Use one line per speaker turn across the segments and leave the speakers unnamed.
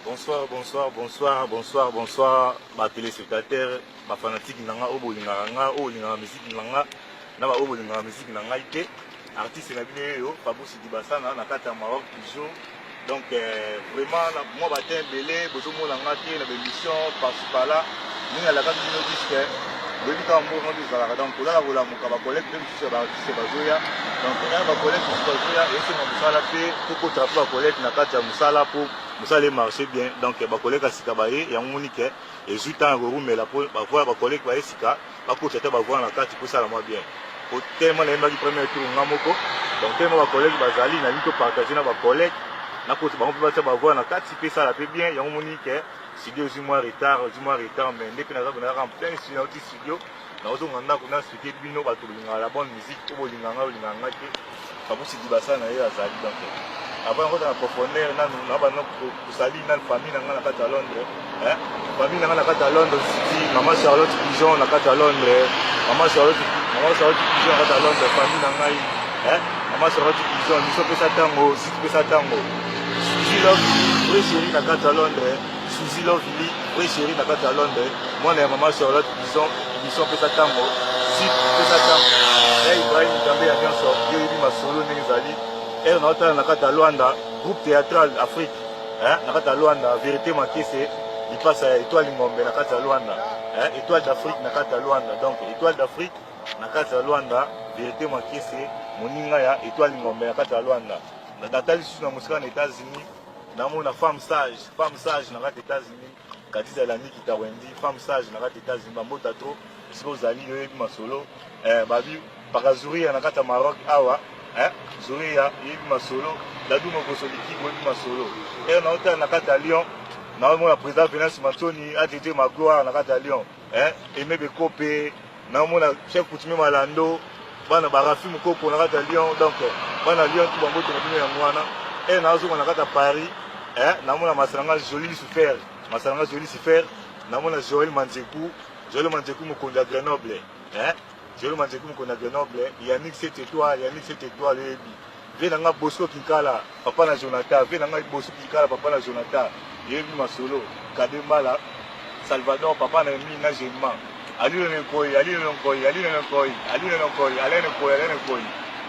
Bonsoir, bonsoir, bonsoir, bonsoir, bonsoir, ba téléspectateurs, ba fanatiques na nga oyo bolingaka nga, oyo bolingaka musique na nga, na ba oyo bolingaka musique na ngai te. Artiste na bino yeyo Fabrice Dibasana na kati ya Maroc toujours. Donc vraiment na mwa ba temps ebele bozomona nga te na ba émission par-ci par-là. Ndenge alakaki bino disque boyebi kaka mbongo nde ezalaka, donc kolala kolamuka, ba collègue mpe mosusu ya ba artiste bazoya. Donc ya ba collègue mosusu bazoya, esenga mosala mpe tokotaka mpe ba collègue na kati ya mosala mpo mosala emarche bien. Donc ba collègue ya sika baye, yango moni ke ezwi temps ya korumela mpo ba voix ya ba collègue baye sika bakotisa te ba voix na kati mpo esala mwa bien. Po tellement nayembaki premier tour nga moko, donc tellement ba collègue bazali, nalingi topartage na ba collègue, nakota bango mpe batia ba voix na kati mpe esala mpe bien. Yango moni ke studio ezwi mwa retard, ezwi mwa retard, mais nde mpe naza bonaka en plein studio, nauti studio, naozonga ndako na expliquer bino bato bolingaka la bonne musique, oyo bolingaka ngai, bolingaka ngai te. Fabrice Dibasa na ye azali. Donc avant nakota na profondeur nanu, na banda kosali nanu famille na ngai na kati ya Londres, hein? Famille na ngai na kati ya Londres, siti mama Charlotte Pigeon na kati ya Londres, mama Charlotte Pigeon na kati ya Londres, famille na ngai, hein? Mama Charlotte Pigeon, miso pesa ntango, siti pesa ntango, Suzy Love, vrai chéri na kati ya Londres, Suzy Lovely, vrai chéri na kati ya Londres, mwana ya mama Charlotte Bison, Bison pesa ntango, site pesa ntango, ya Ibrahim Nzambe ya nyonso, yo oyebi masolo ndenge ezali. Ere naotala na kati ya Luanda, groupe théâtral Afrique, hein, na kati ya Luanda, Vérité Makese, lipasa ya Étoile Ngombe na kati ya Luanda, hein, Étoile d'Afrique na kati ya Luanda, donc Étoile d'Afrique na kati ya Luanda, Vérité Makese, moninga ya Étoile Ngombe na kati ya Luanda. Natali lisusu na mosika na États-Unis, namona femme sage, femme sage na kati États-Unis, Kadiza Laniki Tawendi, femme sage na kati États-Unis, bambota trop esika ozali, yo oyebi masolo. Babi paka Zuria na kati ya Maroc awa, Zuria yebi masolo, Dadu Mokoso Likibo oyebi masolo. Ere naotala na kati ya Lyon, naomona président Venance Matsoni ADD Magloire na kati ya Lyon, Aimé Bekope, naomona chef coutumier Malando, bana barafi Mokoko na kati ya Lyon. Donc bana Lyon tu bambote na bino yango wana. Ere nazonga na kati ya Paris, namona masalanga Joli Lucifer, masalanga Joli Lucifer, namona Joël Manzeku, Joël Manzeku mokonzi ya Grenoble, Joël Manzeku mokonzi ya Grenoble, Yannick 7 étoile, Yannick 7 étoile oyebi. Ve na nga Bosco Kinkala, papa na Jonathan, ve na nga Bosco Kinkala, papa na Jonathan, yebi masolo, Kadembala, Salvador, papa na Emile na Gemma, Alino Nkoi, Alino Nkoi, Alino Nkoi, Alino Nkoi, Alain Nkoi, Alain Nkoi,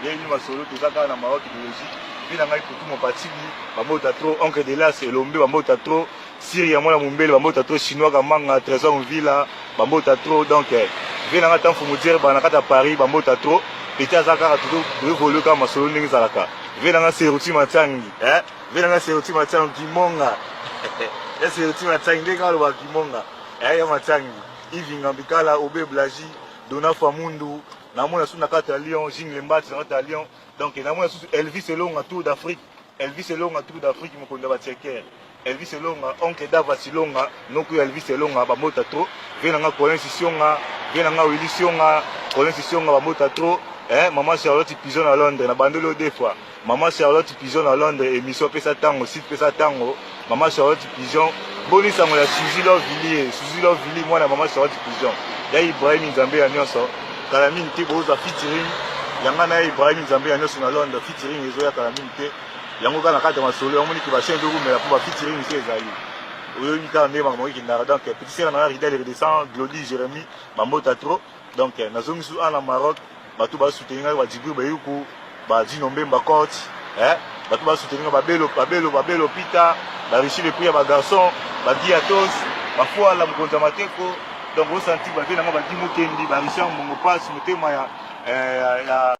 yebi masolo, toza kaka na Maroc idéologie. Ve na ngai Putu Mopatili, bambota trop, oncle de las Elombe, bambota trop, Syria mwana Mumbele, bambota trop, Chinois Kamanga, Trésor Mvila, bambota trop. Donc ve na ngai Tamfu Mudirba na kati ya Paris, bambota trop. Petit aza kaka toévolue kaka masolo ndenge ezalaka. Ve na ngai Seruti Matsangi, ve na ngai Seruti Matsangi Kimonga, ya Seruti Matsangi ndenge kaka alobaka Kimonga, ya Matsangi, Yves Ngambikala, Obe Blaji, Dona Famundu, namona susu na kati ya Lyon, Jingle Mbati na kati ya Lyon. Donc namona susu Elvis Elonga Tour d'Afrique, Elvis Elonga Tour d'Afrique, mokonzi ya batieker, Elvis Elonga, oncle Dava Silonga, noko ya Elvis Elonga, bambota trop. Ve na nga Colin Sisionga, ve na nga Willy Sionga, Colin Sisionga, bambota trop. Maman Charlotte Pison na Londres, na bandoli oyo deux fois. Maman Charlotte Pison na Londres, émission pesa tango, site pesa tango. Maman Charlotte Pison, boni sango ya Suzy Love Villiers, Suzy Love Villiers, mwana maman Charlotte Pison. Ya Ibrahim Nzambe ya nyonso, kala mingi te bozwa featuring yanga na Ibrahim Nzambe ya nyonso na Londres, featuring ezoya kala mingi te. Yango kaka na kati ya masolo yango moniki ba chaîne ezokumela mpo ba featuring esi ezali, oyoki kaka ndenge makambo ekendaka. Donc petit sœur na nga Ridel Redescend, Glody Jérémy, bambota trop. Donc nazongi su ana Maroc, bato basoutenir ngai, badjibril Bayuku, badino Mbemba Cote, bato basoutenir ngai, babelo babelo babelo Pita, barichi le prix ya bagarçon, bagiatos, bafuala mokonzi ya mateko. Donc osanti bave nanga badi mokendi, barichard Mbongo, pasi motema ya